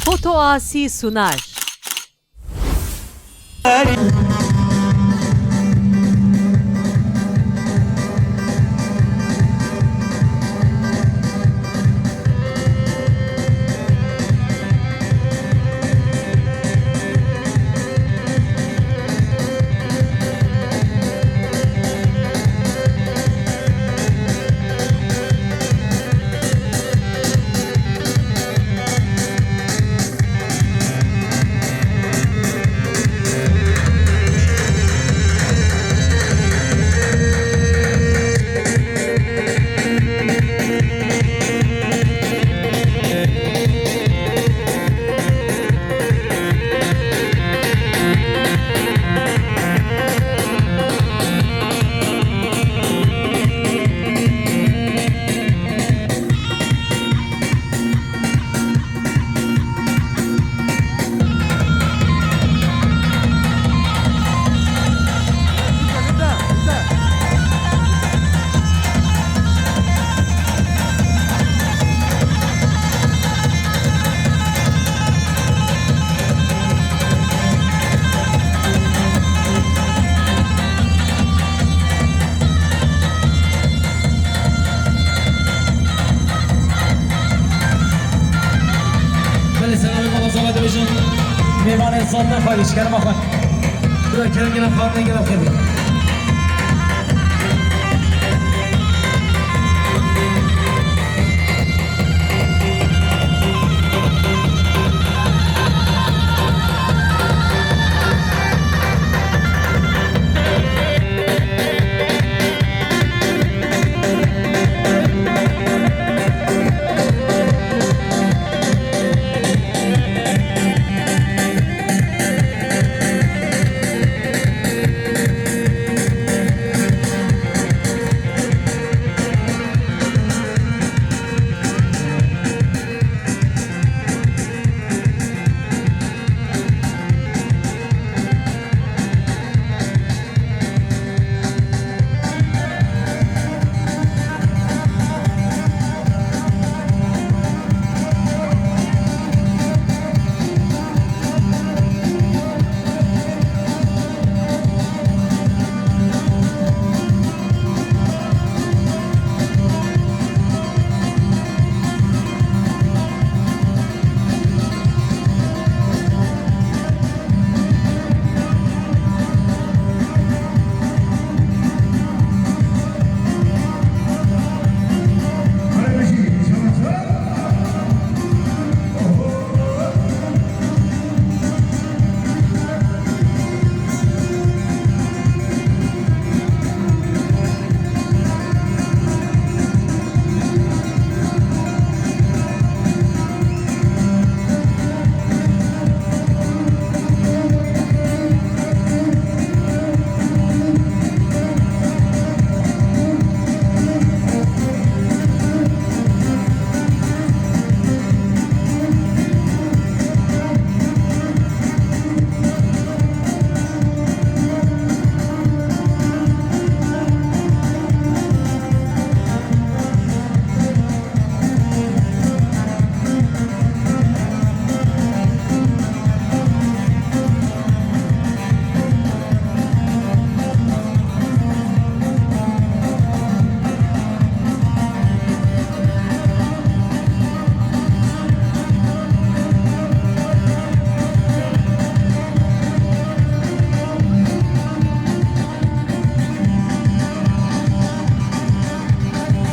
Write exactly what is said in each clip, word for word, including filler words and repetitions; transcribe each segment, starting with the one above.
Foto Asi sunar. Belê, selamê mala zava dibêjin. Mêvanên sal ne xwedî, ji kerema xwe. Bira kerem, gelek xatirê gelek xêr bî.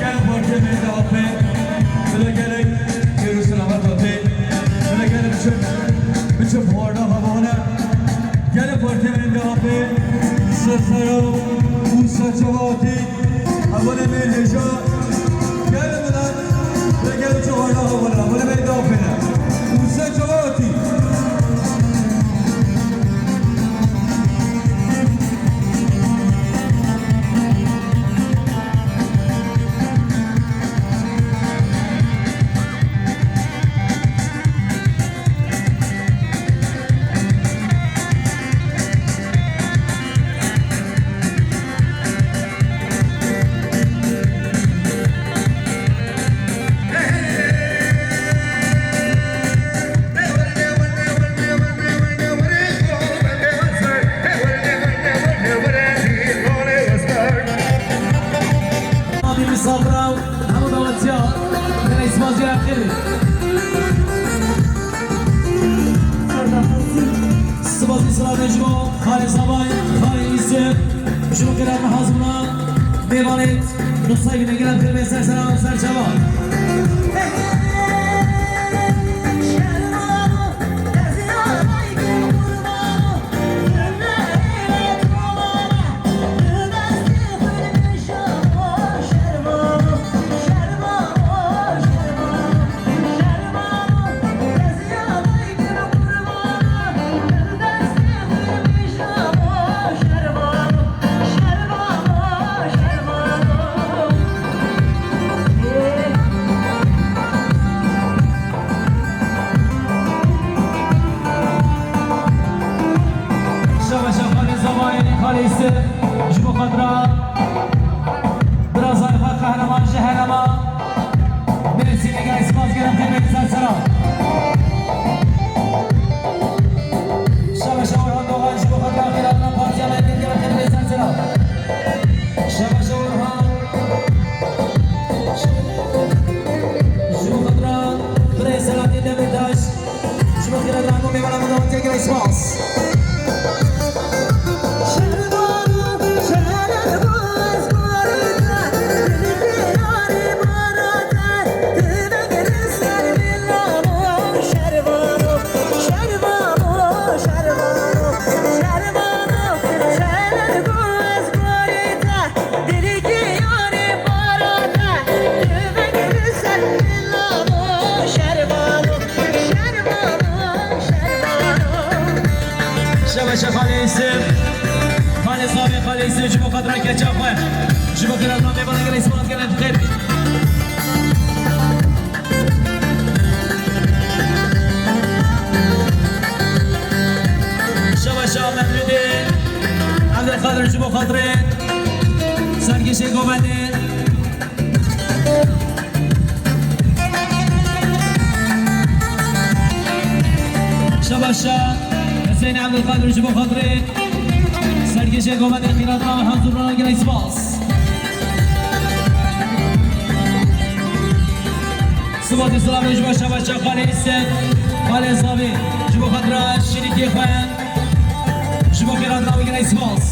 Gel Xortê me de apê, bila gelek kêr û selamet apê, bila gelek biçim, biçim xwarda havane. Gel Xortê me de apê, Sesero, Musa Çavati, abone me hêja. Gel bila, bila gelek biçim xwarda havane, abone me de apê ne. Musa Çavati. Selam, ser çava. Şabaşa xalê Zavayê, xalê Îsir, ji bo xatira birazayê xwe qehreman ji herêma Mêrsînê, gelek spas, gelek xêr, gelek ser sera. Şabaşa Orhan Doğan, ji bo xatira xêrhatina partiya me, gelek xêr, gelek ser sera. Şabaşa Orhan. Ji bo xatira birê Selahattin Demirtaş. Ji bo xêrhatina hemû mêvanan, hemû dawetiya gelek spas. Şabaşa xalê Îsir, xalê Zavê, xalê Îsir, ji bo xatira keça xwe, ji bo xêrhatina mêvanan gelek spas, gelek xêr. Şabaşa Mevlûdê, Evdilqadir, ji bo xatirê serkêşê govendê. Şabaşa Hüseyin Evdilqadir, ji bo xatirê serkêşê govendê, xêrhatina hazirana gelek spas. Sibatê silavê ji bo şabaşa xalê Îsir, xalê Zavê, ji bo xatira şirîkê xwe, ji bo xêrhatina wî gelek spas.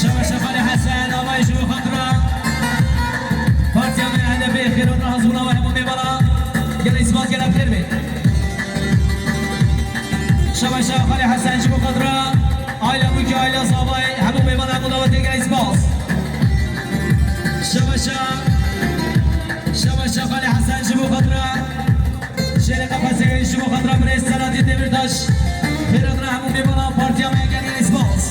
Şabaşa xalê Hesen, avayê ji bo xatira partiya me H D P, xêrhatina hazirana we hemû mêvanan. Gelek spas, gelek xêr be. Şabaşa xalê Hesen ji bo xatira aila Bûkê, aila Zavayê, hemû mêvanan, hemû dawetê gelek spas. Şabaşa, şabaşa xalê Hesen ji bo xatira şêrê Qefesê, ji bo xatira birê Selahattin Demirtaş, xêrhatina hemû mêvanan partiya me, gelek spas.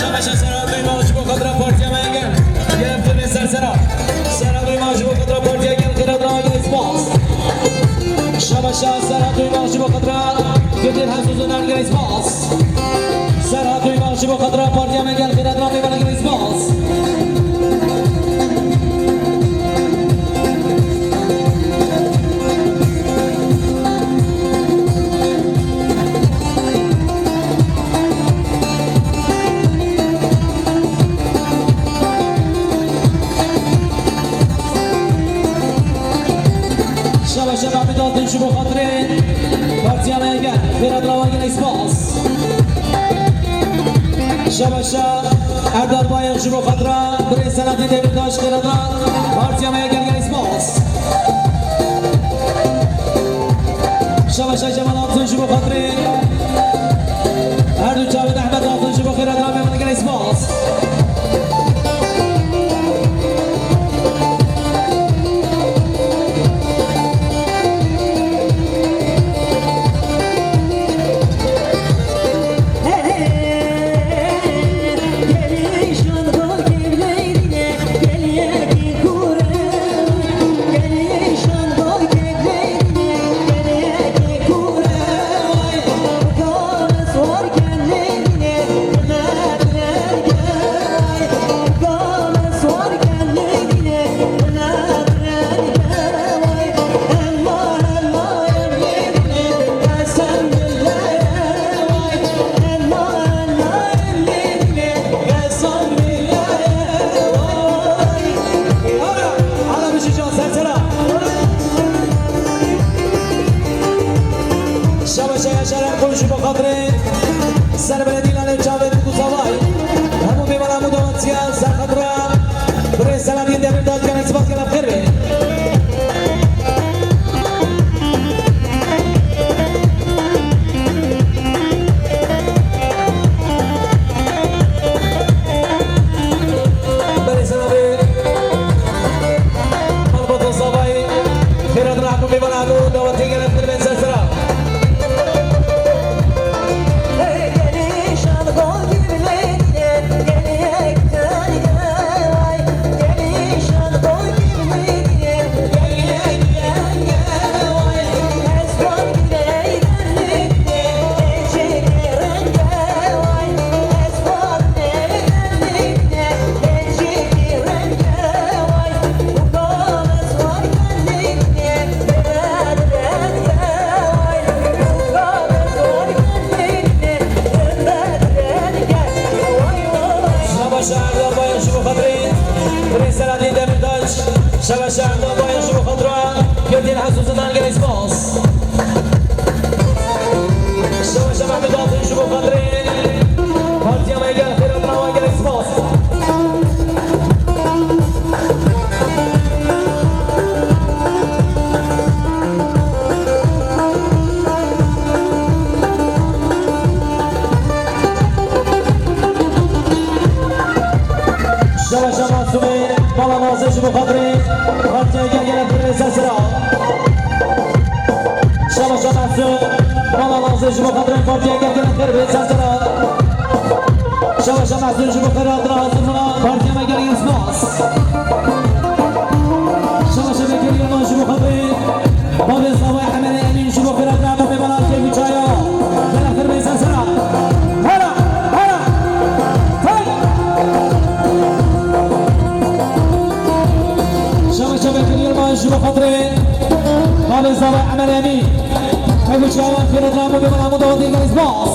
Şabaşa Serhat Duymax ji bo xatira partiya me gel. Gel xêrê ser sera. Serhat Duymax ji bo xatira partiya gel, xêrhatina gelek spas. Şabaşa Serhat Duymax ji bo xatira Girdir Hemzû Zunan, gelek spas. Ji bo xatira partiya me gel xêret rabê bana gelî spas. Şabaş Mehmet Altın ji bo xatirê partiya me gel xêret rabê bana gelî spas. Şabaşa Erdal Bayar ji bo xatira birê Selahattin Demirtaş xêret ra partiya me ya gelgelî spas. Şabaşa Cemal Altın ji bo xatirê her du çavên Ehmed Altın ji bo xêret ra me gelgelî spas. Şabaşa Yaşar Erkun ji bo xatirê Serbeledî Lalê Çavê Dikû Savay. Hemû mêvan, hemû dawetiya ser xatira birê Selahattin Demirtaş gelek spas, gelek xêr be. Berê Selahattin. Malbata Savay. Xêrat rahmet û mêvan, hemû dawetê gelek xêr be ser sera. Şabaş Erdal Bayar ji bo xatirê birê Selahattin Demirtaş. Şabaş Erdal Bayar ji bo xatira Girtîn Hesû Zidan gelek spas. Şabaş Mehmet Altın ji bo xatirê partiya me gel xêrat rabê, gelek spas. Şabaşa Masumê, mala Nazê ji bo xatirê partiya gel gele pir rêza sira. Şabaşa Masum, mala Nazê ji bo xatirê partiya gel gele pir rêza sira. Şabaşa Masum ji bo xatirê hatina hazir bûna partiya me gel gele spas. Şabaşa Bekirî Yaman ji bo xatirê Bavê Zavay Emerê Emîn ji bo xêra dina bavê bala kêf û çaya. Gela xêr be ser sera. Hala, hala. Hey! Şabaş Bekir Yılmaz ji bo xatirê Bavê Zavay Emerê Emîn. Kêf û çaya xêra dina bavê bala mudawatê gel spas.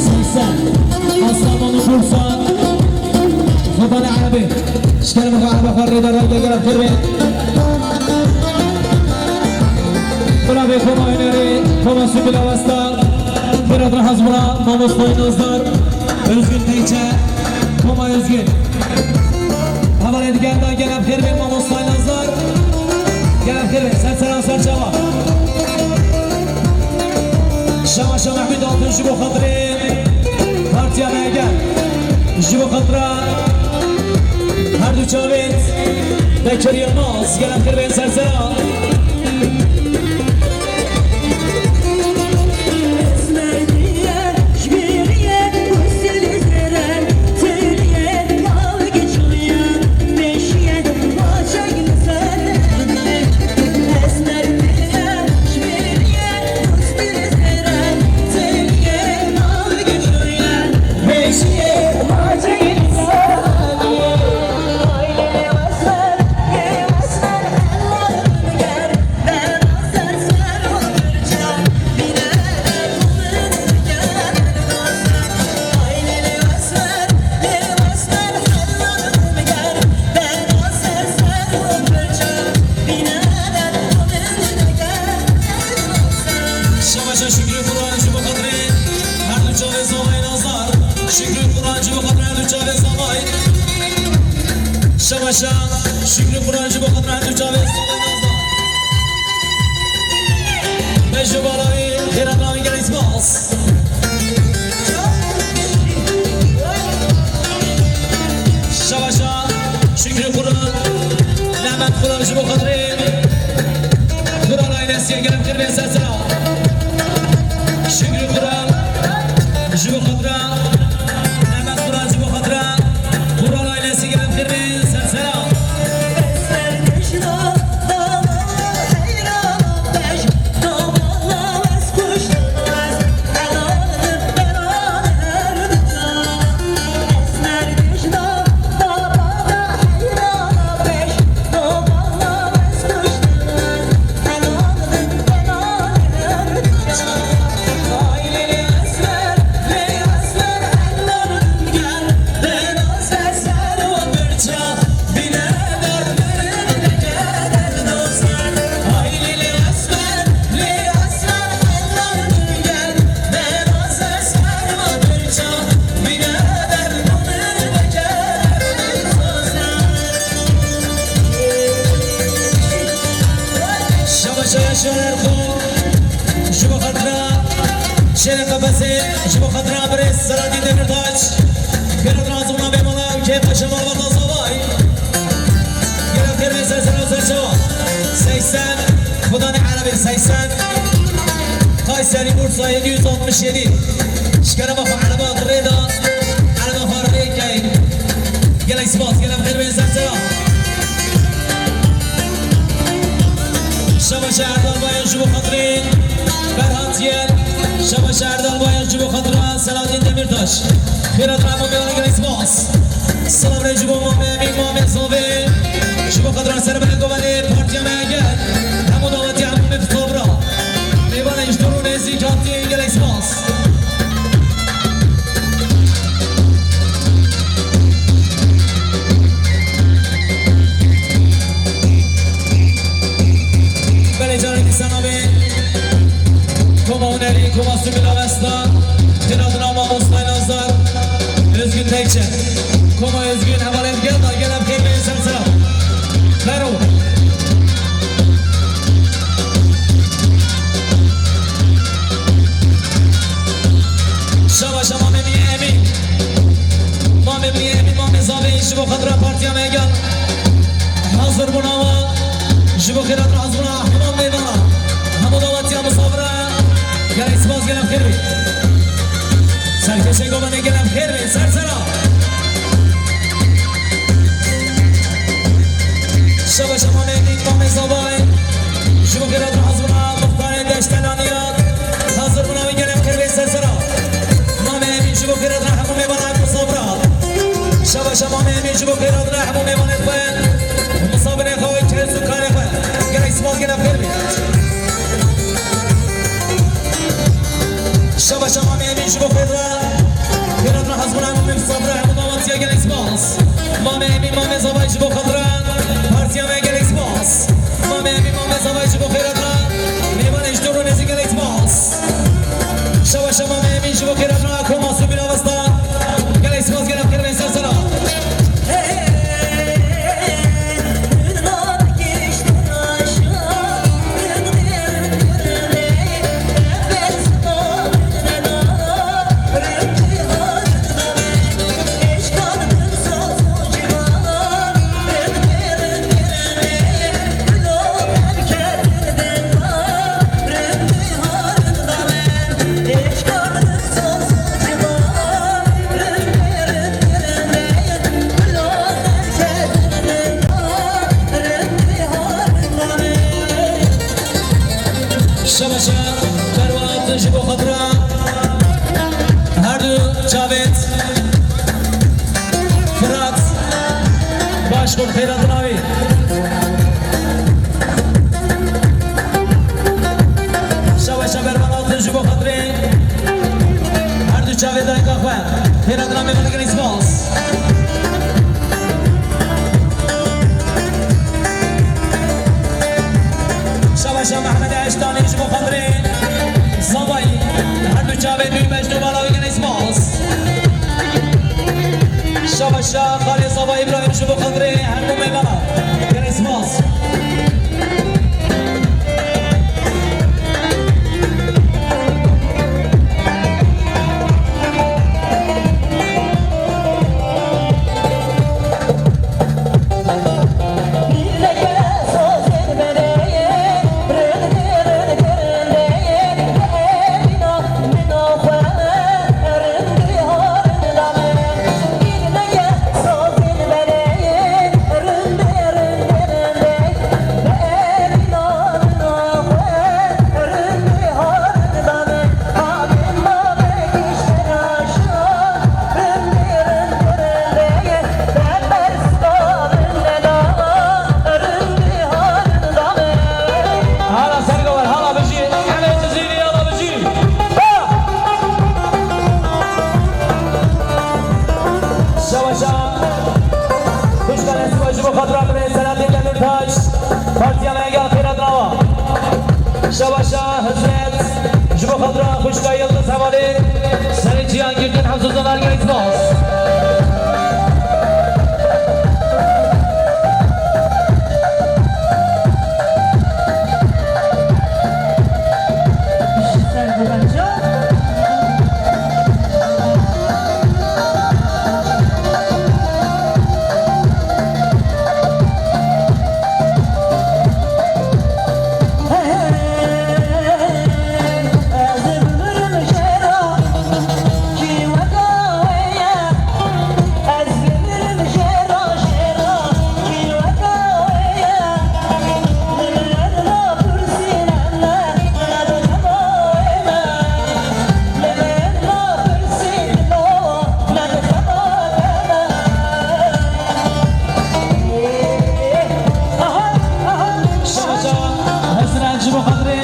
Seysen, Astaman û Bursa, Zibanê Erebê. Şkerê min xwe, Ereba xwe rêdar, rengê gelek xêr be. Bila vê koma hunerê, koma Sibîl Awesta, xêrat re hazir bûna, mamosta Nazdar, Özgün Teyçe, koma Özgün. Hevalê digel de gelek xêr be, mamosta Nazdar. Gelek xêr be, ser seran ser çava. Şabaşa Mehmet Altın ji bo xatirê partiya Her du çavên Bekir Yilmaz, gelek xêr bên ser sera. Şabaşa Şükrü Kur'an ji bo xatirê her du çavê zavayê Nazar. Şükrü Kur'an ji bo xatirê her du çavê zavayê. Şabaşa Şükrü Kur'an ji bo xatirê her du çavê zavayê Nazar. Bejo Balawi, xêra navê gelek spas. Şabaşa Şükrü Kur'an, Mehmet Kur'an ji bo xatirê Kur'an ailesiye gelek xêr bên ser sera. Şükrü Kur'an ji bo xatira Mehmet Kur'an ji bo xatira Kur'an ailesi gelek xêr bên ser sera. Şabaşa şener xwe ji bo xatira şêrê qefesê, ji bo xatira birêz Selahattin Demirtaş. Xêra razûna bê mala û kê paşa malbata zavay. Gelek xêr bên ser sera û ser çavan. Seysen, xudanê erebê seysen. Kayseri, Bursa yedi yüz altmış yedi. Şikere mafa ereba rê da, ereba xwe rê key. Gelek spas, gelek xêr bên ser sera. Şabaşa Erdal Bayan ji bo xatirê Ferhat Yer. Şabaşa Erdal Bayan ji bo xatira Selahattin Demirtaş. Xêra dira bo bêwana gelek spas. Silav re ji bo Mamê Emîn, Mamê Zavê. Ji bo xatira Serberê Govelê Partiya me gel. Hemû dawetiya hemû me bi sabra. Mêvanê ji dûr û nêzîk hatî gelek spas. Belê canê dîsa navê Koma Hunerî, Koma Sumîl Avesta, xêra dina mamostayê Nazar, Özgün Tekçe. Koma Özgün, hevalên gel da, gel em xêr bên ser sera. Bero. Şabaşa Mamê Mî Emîn. Mamê Mî Emîn, Mamê Zavê, ji bo xatira partiya me gel. Hazir bûn awa. Ji bo xêra hazir bûna hemû mêvana. Hemû dawetiya misafira. Gelek spas, gelek xêr bê. Serkêşê Gobanê gelek xêr bê. Ser sera. Şabaşa Mamê Emîn, Mamê Zavay. Ji bo xêra hazir bûna muxtarê Deştelaniya. Hazir bûna wî gelek xêr bê ser sera. Mamê Emîn ji bo xêra dina hemû mêvana ku sabra. Şabaşa Mamê Emîn ji bo xêra dina hemû mêvanê xwe. Misafirê xwe, kes û karê xwe. Gelek spas, gelek xêr bê. Şabaşa Mamê Emîn ji bo xêra. Xêra dina hezbûna hemû mêvan sabra, hemû dawetiya gelek spas. Mamê Emîn, Mamê Zavay ji bo xatira partiya me gelek spas. Mamê Emîn, Mamê Zavay ji bo xêra dina mêvanê ji dûr û nêzîk gelek spas. Şabaşa Mamê Emîn ji bo xêra dina Koma Sumîl Avesta. Gelek spas, gelek xêr bên ser sera. Şkol xêra dinavê. Şabaşa bermalatin ji bo xatirê her du çavê dayika xwe. Xêra dinavê xwe dikin spas. Şabaşa Mehmet Eştanî ji bo xatirê Zavayî. Her du çavê duyme ji bo bala wî gelek spas. Şabaşa Xalê Zava Îbrahîm ji bo xatirê hemû mêvana. Gelek spas. Hala ser gover, hala bijî. Emê Cizîrî, hala bijî. Şabaşa. Xwişka Nesiba ji bo xatira birê Selahattin Demirtaş. Partiya me gel xêra dinava. Şabaşa Hizmet. Ji bo xatira xwişka Yildiz Hevalê. Serê Cihangirgin Hemzû Zanar gelek spas. Şabaşa Hizmet ji bo xatirê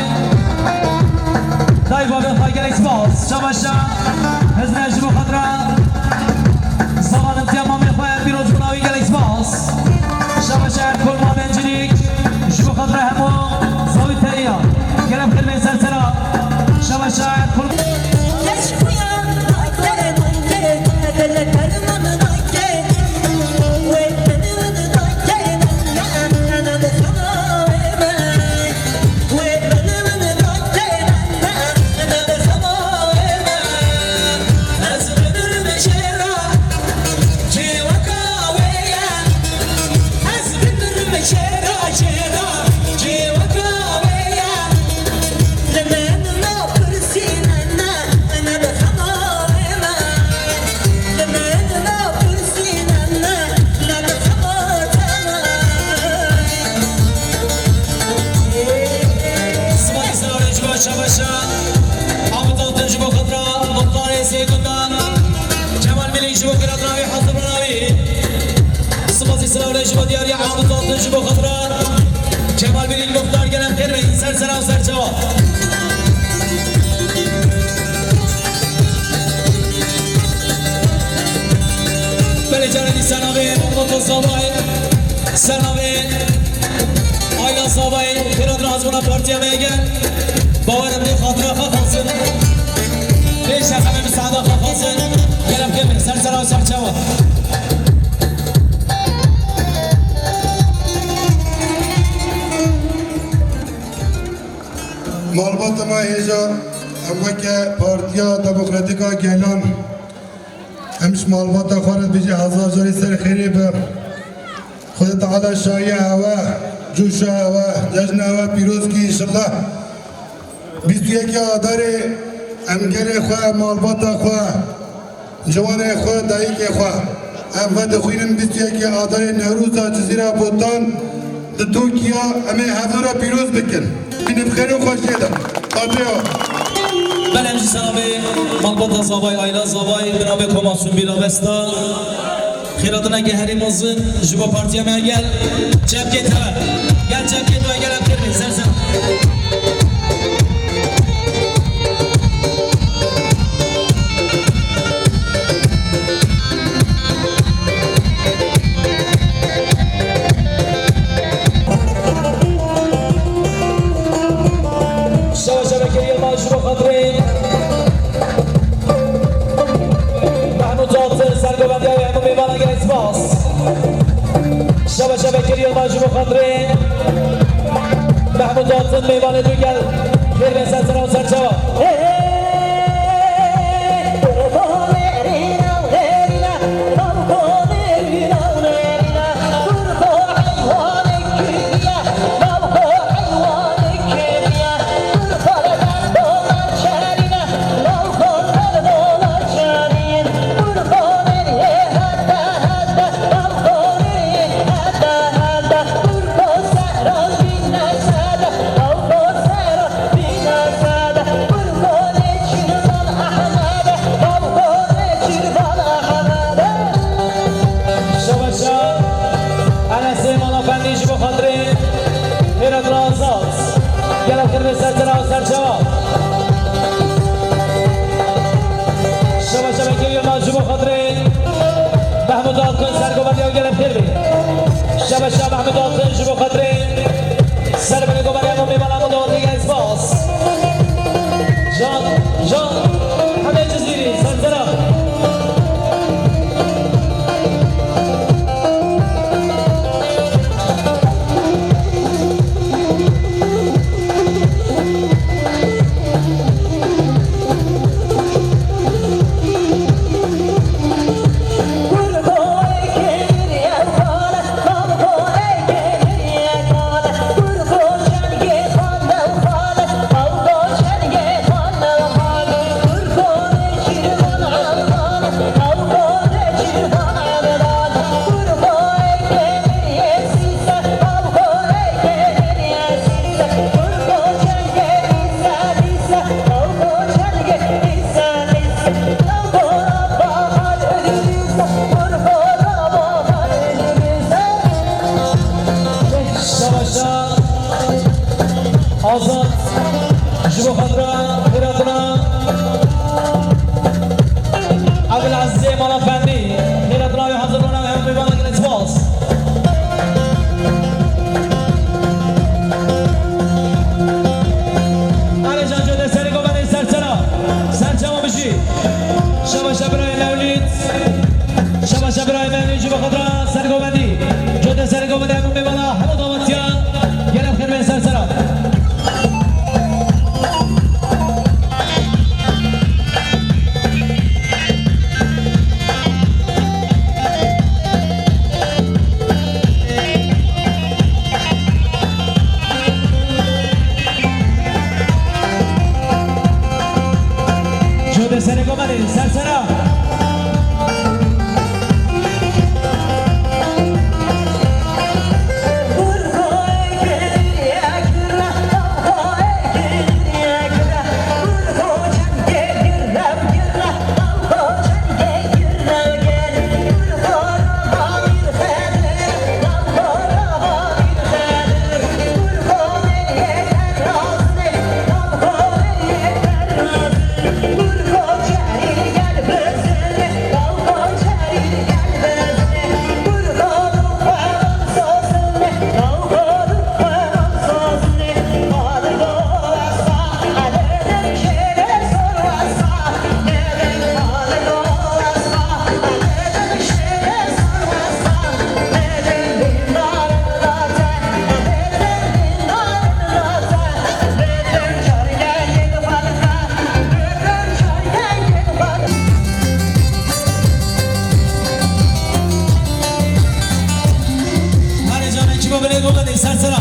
dayik bavê xwe gelek spas. Şabaşa Hizmet ji bo xatira zamanê tiya mamê xwe pîroz bûna wî gelek spas. Şabaşa Erkol Mamencilîk ji bo xatira hemû zawiteriya gelek xêr bên ser sera. Şabaşa Erkol. Spas Îsraîl ji bo Şabaşa. Amût Altun ji bo xatira muxtarê Sêgundan. Kemal Bilîk ji bo xêra dinavê hazir bûna wî. Spas Îsraîl ji bo diyariya Amût Altun ji bo xatira Kemal Bilîk muxtar gelek xêr bên ser sera û ser çava. Belê carê dî ser navê Malbata Zavay, ser navê Ayla Zavay, xêra dirazbûna partiya me gel. Bawerim dê xatira xwe xwazin. Pêş ez em ê misaada xwe xwazin. Gelek xêr bên ser sera û ser çava. Malbata me hêja, em weke Partiya Demokratîk a Gelan, em ji malbata xwe re dibêjin hezar carî ser xêrê be. Xwedê Teala şahiya ew e, cûşa ew e, cejna ew e pîroz kî înşellah. Bîst û yekê Adarê em gelê xwe, malbata xwe, ciwanê xwe, dayikê xwe. Em vedixwînin bîst û yekê Adarê Newroza Cizîra Botan di Tokya em ê hevdû re pîroz bikin. Bînin bi xêr û xweşiyê de. Xatirê we. Belê, em jî ser navê malbata Zavay, Ayla Zavay, bi navê Koma Sumbîla Vesta. Xêratineke herî mezin ji bo partiya me gel çepkê te. Gel çepkê te gel em kir bê ser ser. Şeveşe Bekir Yilmaz ji bo xatirê Mehmûd Zaltın, sergovendiya wê hemû mêvanan gelek spas. Şeveşe Bekir Yilmaz ji bo xatirê Mehmûd Zaltın, mêvanê tu gel. Xêr be ser sera û ser çava. Şeveşa Enesê Malafendî ji bo xatirê Xêratina Azad. Gelek xêr be ser sera û ser çava. Şeveşa Bekir Yilmaz ji bo xatirê Mehmûd Altın, sergovendiya wê gelek xêr be. Şeveşa Mehmûd Altın ji bo xatirê Ser binê goberê hemû mêvanan û dawetê gelek spas. Can, Can, hemê Cizîrî, ser sera. Savaşa Azad ji bo xatira Xêratina Ebilezîzê Malafendî, Xêratina wê hazir bûna wê hemû mêvanan gelek spas. Erê Can Code serê govenê ser sera, ser çawa bijî. Şeveşa birayê Mewlîd. Şeveşa birayê Mewlîd ji bo xatira sergovendî. Code sergovendî hemû mêvana, hemû dawetiya. Gelek xêr bên ser sera. Code serê govenê, ser sera. Hadi canım, ekiba bile dolanın, sarsana.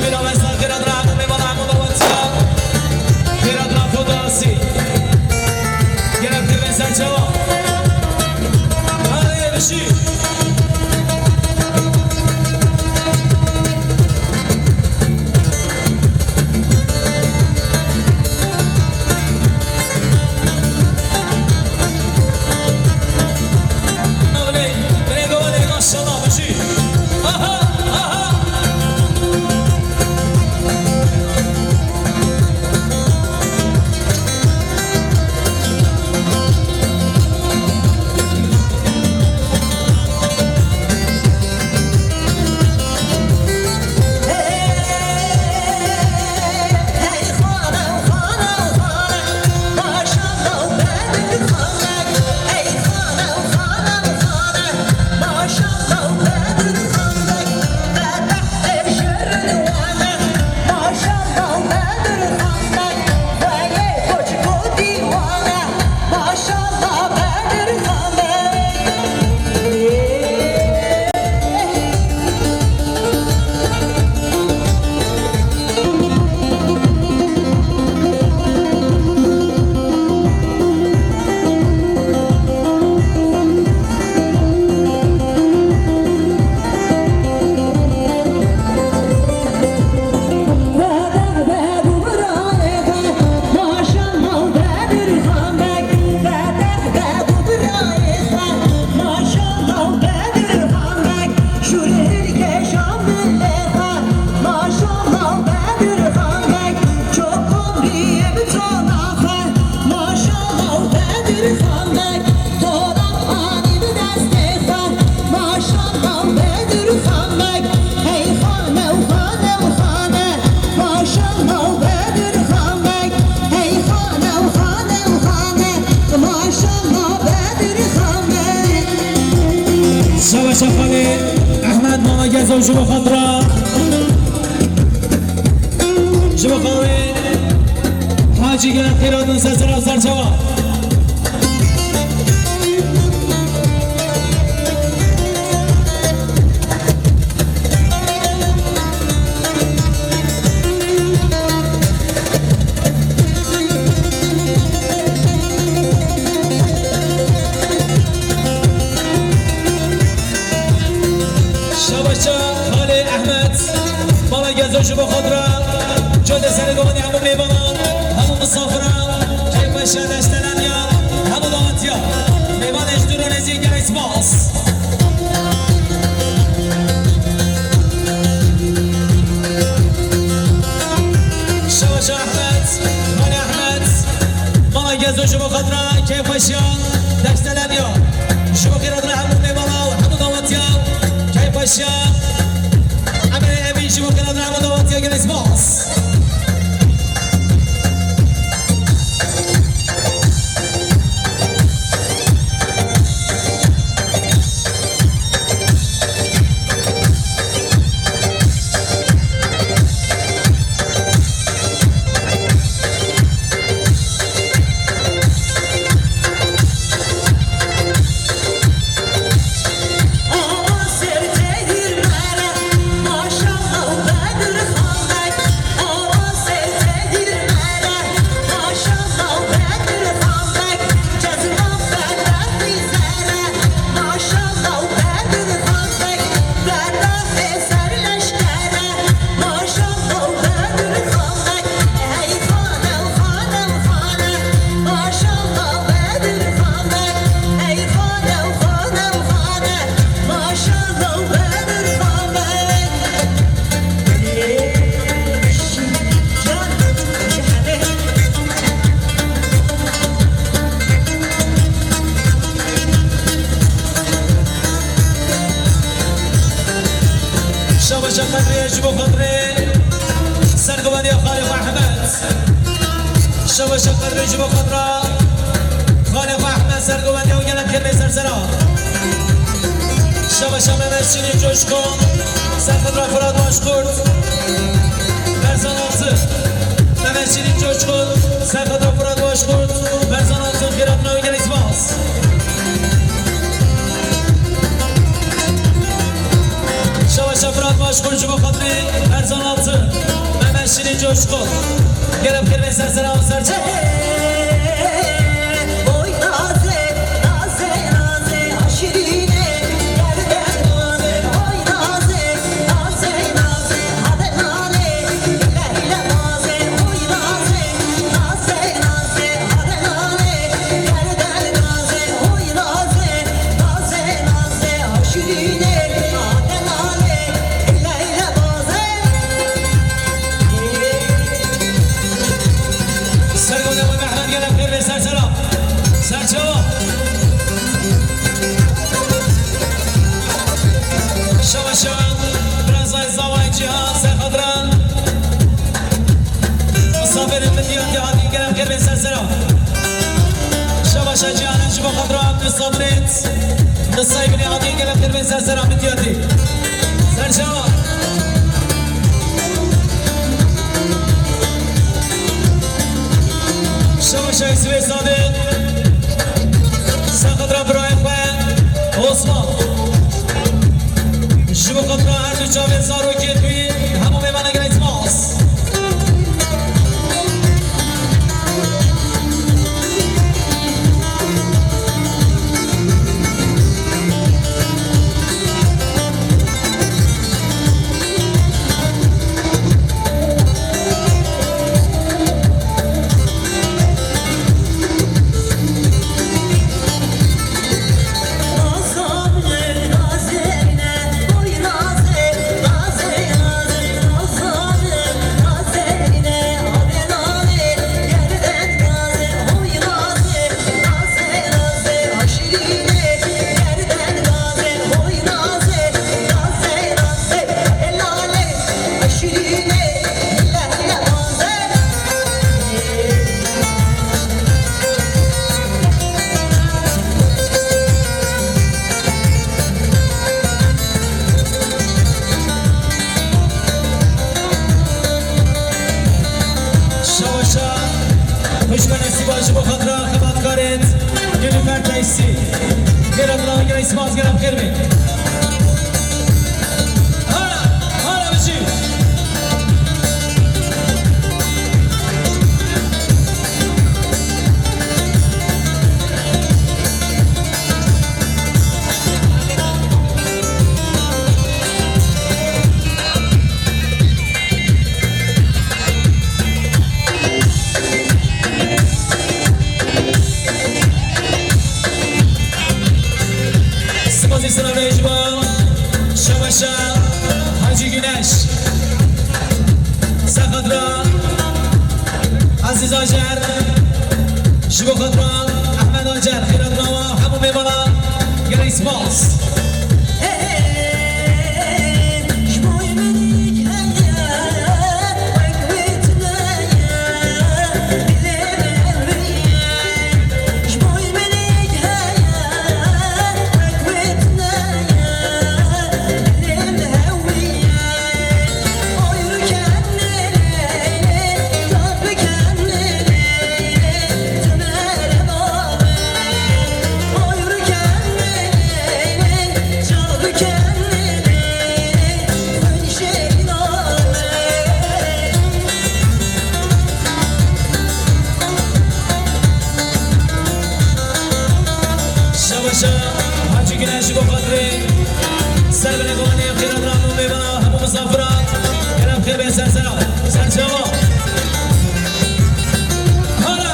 Bila me sar xêra dira hemû mêvana hemû dawetiya. Xêra dira fotoğrafı. Gelek têbên ser çawa. Hadi bişî. Maşallah, bijî. Aha, aha. Şeveşe Xalê Ehmed, mama Gezo ji bo xatira, ji bo xalê Hacî, gelek xêr hatin ser sera ser çawa. Şabaşa Xalê Ehmed, mala Gezo ji bo xwe dira, code serê govendê hemû mêvanan, hemû misafiran, keyfweşiya deştelemiya, hemû dawetiya. Mêvanê ji dûr û nêzîk gelek spas. Şabaşa Ehmed, Xalê Ehmed, mala Gezo ji bo xwe dira, keyfweşiya deştelemiya. Ji bo xêra dira hemû mêvana û hemû dawetiya, keyfweşiya. Emirê Emîn ji bo xêra dira hemû dawetiya gelek spas. Şabaşa Qedrê ji bo xatirê sergoveniya Xalê xwe Ehmed. Şabaşa Qedrê ji bo xatira Xalê xwe Ehmed, sergovendiya û gelek xêr bê ser sera. Şabaşa Mehmet Şirîn Coşkun, Serxedra Firat Başkurt, Berzan Altı. Mehmet Şirîn Coşkun, Serxedra Firat Başkurt, Berzan Altı, xêr hatina wî gelek spas. Şabaşa Firat Başkurt ji bo xatirê Berzan Altı. Coşku. Gelip kirve sersera û serçe. Oy naze, naze, naze, aşirine. Gerden naze, oy naze, naze, naze, hade nane. Leyle naze, oy naze, naze, naze, hade nane. Gerden naze, oy naze, naze, naze, aşirine. Hade nane. Leyle naze. Sergoda we Mehmet gelek pêr bê ser sera. Serçawa. Şabaşa. Birazay zavay cihan ser xatran. Misafirên min diyan diyan gelek pêr bê ser sera. Şabaşa cihanan ji bo xatran, misafirin. Qisay binê hatî gelek dirbên ser sera min diyatî. Serçawa. Şabaşa Yusufê Sadiq. Ser xatira birayê xwe Osman. Ji bo xatira her du çavên zarokên wî, hemû mêvana gelek spas. Şabaşa, xwişka nesîba ji bo xatira xebatkarên Nilüfer Teysi. Gelin lan, gelin spas, gelin xêr bin. Hala, hala bijî. Spasî sira vê ji bo Şabaşa Hacî Güneş. Ser xatira Ezîz Acar, ji bo xatira Ehmed Acar, xêrat nawa hemû mêvana gelek spas. Şabaşa Hacî Güneş ji bo xatirê ser binê xwe, xêrat nawa hemû mêvana, hemû misafiran. Gelek xêr bin ser sera. Serçawa. Hala.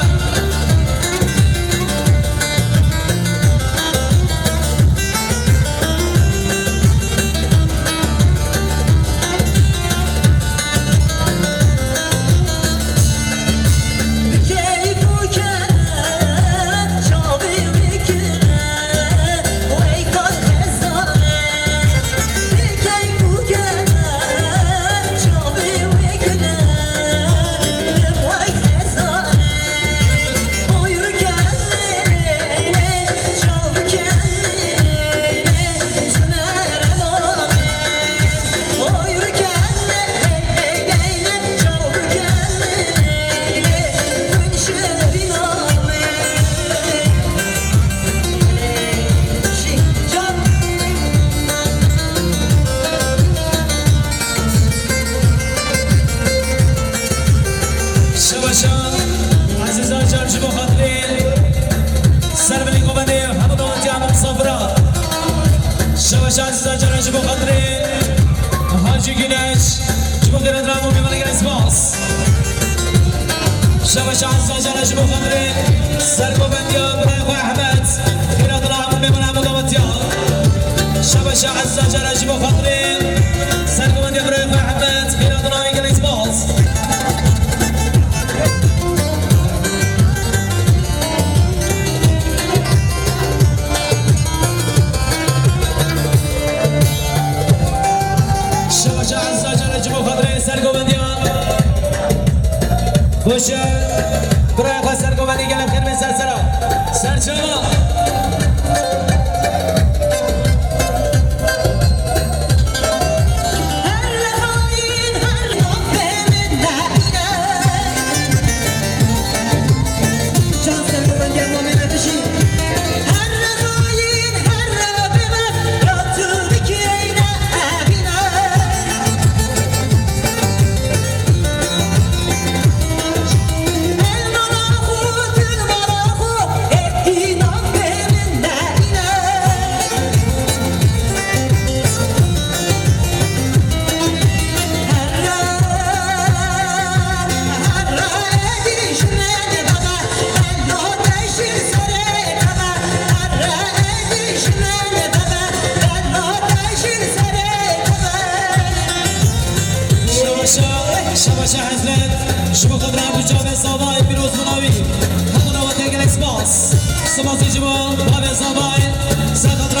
Şaşa Ezza cara ji bo xatirê sergovendiya birayê xwe Ehmed. Xîratuna hemû mêmûn, hemû dawetiya. Şaşa Ezza cara ji bo xatirê sergovendiya birayê xwe Ehmed. Xîratuna wî gelek spas. Şaşa Ezza cara ji bo xatirê sergovendiya. Xweşe, birayê xwe sergovendî gelek xêr bên ser sera. Serçava. Şabaşa, şabaşa hezret. Ji bo xatir Ebû Çavê Zavayê pîroz bûna wî. Hemû dawetiya gelek spas. Spasî ji bo bavê Zavayê. Ser xatir